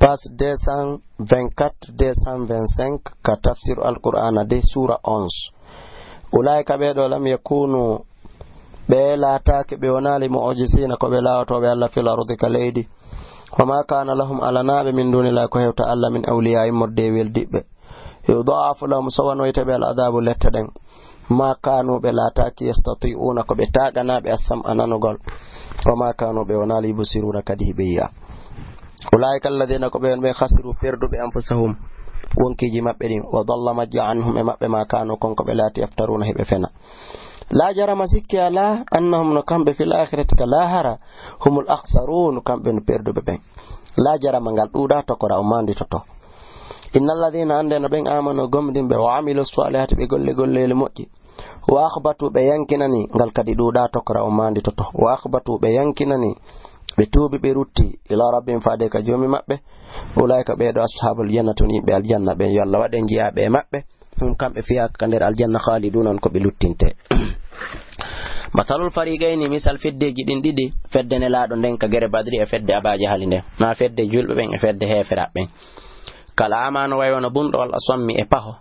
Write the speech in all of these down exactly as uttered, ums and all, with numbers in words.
Page deux cent vingt-quatre, deux cent vingt-cinq, ka tafsir Alqur'aana de, suura onze. Ulaa'ika ɓee ɗoo, lam yakunu, ɓe laataaki, ɓe wonaali mu'jiziina, ko ɓe laawotooɓe Alla fil ardi ka leydi. Wa maa kaana lahum, alanaaɓe, min duunillaahi, ko hewta Alla, min awliyaa, immorde e weldiɓɓe. Yudaafu lahum, sowanoyte ɓe al adaabu, lette ɗen. Maa kaanu, ɓe laataaki, yastati'uuna, ko ɓe taaganaaɓe, as-sam'a, nanugol. Wa maa kaanu, ɓe wonaali, yubsiruuna, kadi hiɓe yi'a. Ulaa'ika alladiina, ko ɓeen ɓe, khasiru, perduɓe, anfusahum, wonkiiji maɓɓe ɗin. Wa dalla, majji, anhum, e maɓɓe, maa kaanu, kon ko ɓe laati, yaftaruuna, hiɓe fena. Laa jarama, sikke alaa, annahum, no kamɓe, fil aakhirati, ka laahara, humul akhsaruun, kamɓe no perduɓe ɓen. Laa jarama, ngal ɗuuɗaa tokora, o maanditoto. Inna alladiina, annde no ɓen, aamanu, gomɗinɓe, wa amilu saalihaati, ɓe golli golleeli moƴƴi. Wa akhbatu, ɓe yankinani, ngal kadi ɗuuɗaa tokora, o maanditoto. Wa akhbatu, ɓe yankinani, ɓe tuubi, ɓe rutti, ilaa rabbihim, faade ka Joomi maɓɓe. Ulaa'ika, ɓee ɗoo, ashaabul jannati, woni yimɓe aljanna ɓen, yo Alla waɗ en jeyaaɓe e maɓɓe. Hum, kamɓe, fiihaa, ka nder aljanna, khaaliduuna, on ko ɓe luttinte. Masalul fariqayni, misal feddeeji ɗin ɗiɗi, fedde Nelaaɗo nden ka gere Badri e fedde Abaa Jahali nden, maa fedde julɓe ɓen e fedde heeferaaɓe ɓen. Kal a'maa, no wayi wano bunɗo, wal aswammi, e paho,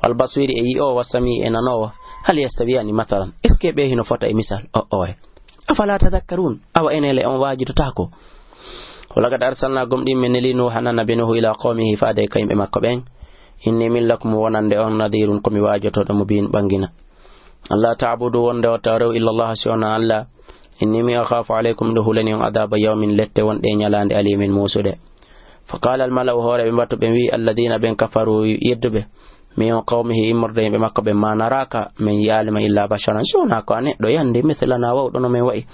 wal basiri, e yi'oowo, was sami'i, e nanoowo. Hal yastawiyaani masalan, est-ce que ɓe hino fota e misal? O'oye. Afalaa tadakkaruun, awa enele on waajudotaako? Wa laqad arsalnaa, gomɗin men nelii Nuuhan, annabi Nuuhu, ilaa qawmihi, faade ka yimɓe makko ɓen. Innii min lakum, wonande on, nadiirun, ko mi waajotooɗo, mubiin, ɓangina. Allaa ta'buduu, wonde on taa rew, illallaaha, si wonaa Alla. Innii, min, akhaafu alaykum, miɗo hulani on, adaaba yawmin, lette wonɗe e ñalaande, aliimin, muusuɗe. Fa qaala al mala'u, hooreeɓe mbatu ɓen wi'i, alladiina, ɓen, kafaruu, yedduɓe, min qawmihi, immorde yimɓe makko ɓen, maa naraaka, min yi'aali ma, illaa basharan, si wonaa ko a neɗɗo yande, mislanaa, wawɗo no men wa'i.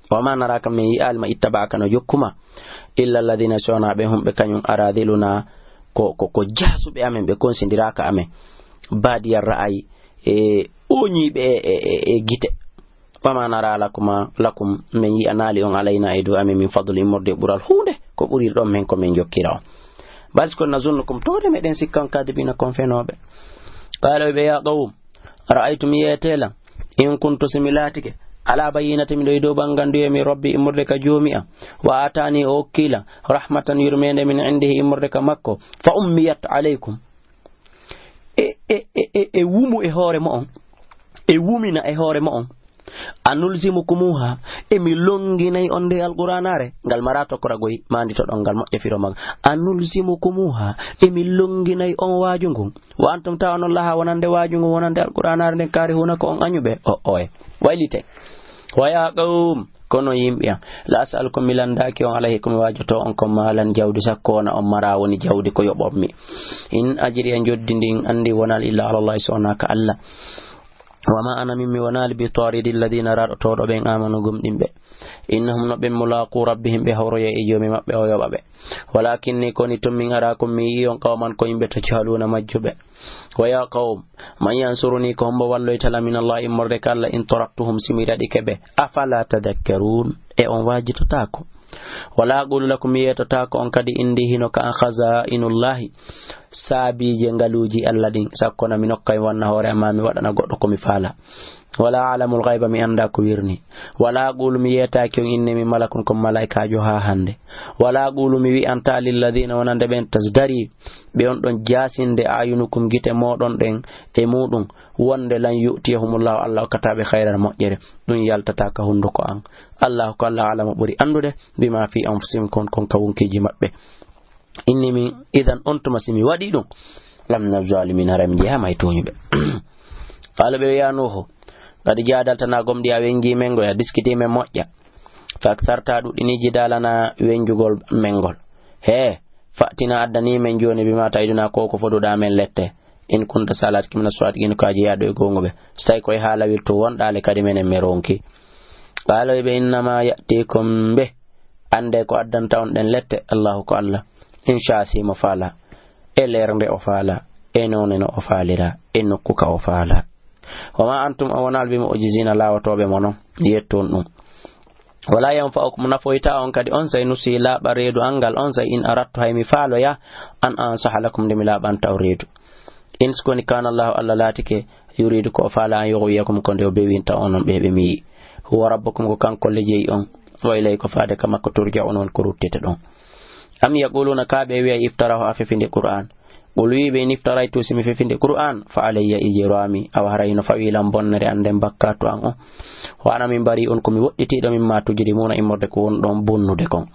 Wa maa naraaka, min yi'aali ma, ittaba'aka, no jokku ma, illa alladina, si wonaa ɓen humɓe kañum, aradiluna, ko, ko, ko jaasuɓe amen, ɓe konsindiraaka amen, baadiyar ra'ayi, e ooñiiɓe e, e, e, e gite. Wa maa nara lakuma, lakum, min yi'anaali on, alayna, e dow amen, min fadli, immorde e ɓural huunde, ko ɓurirɗon men ko min jokkira on. Bal, si ko, nazunnukum, tawde meɗen sikka on, kaadibiina, kon fenooɓe. Qaala, o wiɓe, yaa qawm, ara'aytum, yeetee lan, in kuntu, si mi laatike, alaa bayyinatin, miɗo e dow ɓannganduye, min rabbi, immorde ka Joomi am, wa aataani, o okki lan, rahmatan, yurmeende, min indihi, immorde ka makko, fa ummiyat alaykum, e, e, e, e, e wumu e hoore mo'on, e wumina e hoore mo'on, anulzimukumuha, e mi longinay on nde Alqur'aanaare, ngal maraa tokoragoy, maanditoɗon ngal moƴƴa firo maga, anulzimukumuha, e mi longinay on waaju ngun, wa antum, tawa onon, laha, wonande waaju ngun, wonande Alqur'aanaare nden, kaarihuuna, ko on añuɓe. O'oye. Waylite. Wa yaa qawm, kono yimɓe am, la as'alukum, mi landaaki on, alayhi, ko mi waajotoo on kon, maalan, jawdi, sakko wona on maraa woni jawdi ko yoɓommi. In ajriya, njoddi ndin anndi wonal, illa ala Allahi, so wonaa ka Alla. Wa ma ana, min mi wonaali, bi taridi alladina, raɗotooɗo ɓen, amanu, gomɗinɓe. Innahum, no ɓen, mulaqu rabbihim, ɓe hawroyay e Joomi maɓɓe, o yoɓa ɓe. Walakinni, koni tun, min araakum, mi yi'i on, qawman, ko yimɓe, tajhaluuna, majjuɓe. Wa ya qawm, man yansuruni, ko hombo walloyta lan, min Allah, immorde ka Allah, in taraktuhum, si mi raɗike ɓe? Afala tadakkarun, e on waajutotaako? Wala aqulu lakum, mi yeetotaako on kadi, indi, hino ka an, khazainullahi, saabiije ngaluuji Allah ɗin, sakkona mi nokka mi wanna hoore am, maa mi waɗana goɗɗo ko mi faala. Wala a'lamul ghayba, mi anndaa ko wirni. Wala aqulu, mi yeetaaki on, inni, min malakun, ko mi malaa'ikaajo haa hannde. Wala aqulu, mi wi'antaa, lilladina, wonande ɓen, tazdari, ɓe on ɗon jaasinde, ayunukum, gite mooɗon ɗen e muɗum, wonde lan yu'tiyahumullahu, Allah okkataa ɓe khayran, moƴƴere. Ɗum yaltataa ka hunduko an. Allahu, ko Allah, a'lamu, ɓuri anndude, bima fi anfusihim, kon, kon ka wonkiiji maɓɓe. Inni, min, idan, on tuma, si mi waɗi ɗum, lamina zalimin, hara mi jeyaama e tooñuɓe. Qala, ɓe wi'a Nuuhu, qad jadaltana, gomɗi a wenjii men ngoy, a diskitii men moƴƴa. Fa aktharta, a ɗuɗɗinii, jidalana, wenjugol men ngol. He, fa'tina, addanii men jooni, bima ta'iduna, ko ko foduɗaa men lette. In kunta, si a laatike, mina sadiqin, ko a jeyaaɗo e goonguɓe. So tawi ko e haala wirtu wonɗaa le, kadi menen mi ronki. Qala, ɓe, innama ya'tikum bih, annde ko addanta on ɗen lette, Allahu, ko Allah, in sha, si mo faala, e leer nde o faala, e noone no o faalira, e nokku ka o faala. Wa ma antum, on wonaa bi mu'jizina, laawotooɓe mo non, yetton ɗum. Wala yanfa'ukum, nafoyta on kadi on sey, nusi, laaɓa reedu an ngal, on sey, in aradtu, hay mi faaloya, an ansaha lakum, nde mi laaɓanta on reedu. In, si koni, kana Allahu, Allah laatike, yuridu, ko o faala, an yughwiyakum, ko nde o bewinta onon ɓe ɓe mi yi'i. Huwa rabbukum, ko kanko le jeyi on, wa ilayhi, ko faade ka makko, turja'un, on ko ruttete ɗon. Am yaquluna, ka ɓe wiya, iftarahu, a fefinde Qur'an. Qul, wi ɓe, in iftaraytu, si mi fefinde Qur'an, fa alayya ijrami, awa haray no fawi lan bonnere an nden bakkatu an on. Wa ana min bari'un, ko mi woɗɗitiiɗo mimma tujrimuna, immorde ko won ɗon bonnude kon.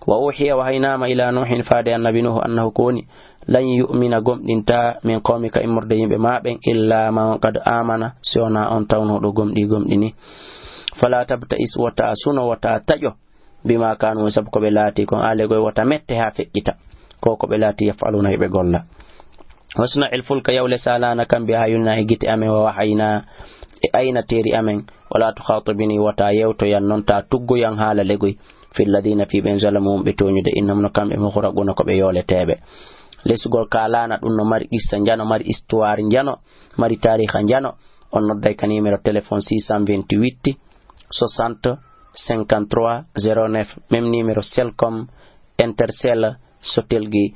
Wa uhiya, wahaynama ila Nuhin, faade annabi Nuhu, annahu ko woni, lan yu'mina, gomɗinta, min qawmika, immorde yimɓe ma ɓen, illa man qad amana, si wona on tawnoɗo gomɗi gomɗini. Fala tabta'is, wota suno, wota taƴo, bima kanu, sabu ko ɓe laati kon, ale goy wota mette ha feƴƴita ko ko ɓe laati, yaf'aluna, hiɓe golla. Wasna il fulka, yawle salana, kambe ha yunna e gite amen, wa wahayna, e ayna teeri amen. Wala tukhatibni, wota yewto yan non, ta tuggo yan haala legoy. Fi alladhina, fi ɓen, zalamu, ɓe tooñude, innahum, no kamɓe, mughraquna, ko ɓe yooleteeɓe. Lesugol ka laana ɗum no mari qissa njano, mari histoire njano, mari taariha njano. On nodday ka numéro téléphone six cent vingt-huit soixante cinquante-trois zéro neuf, même numéro Celcom, Intercell, Sotelgi,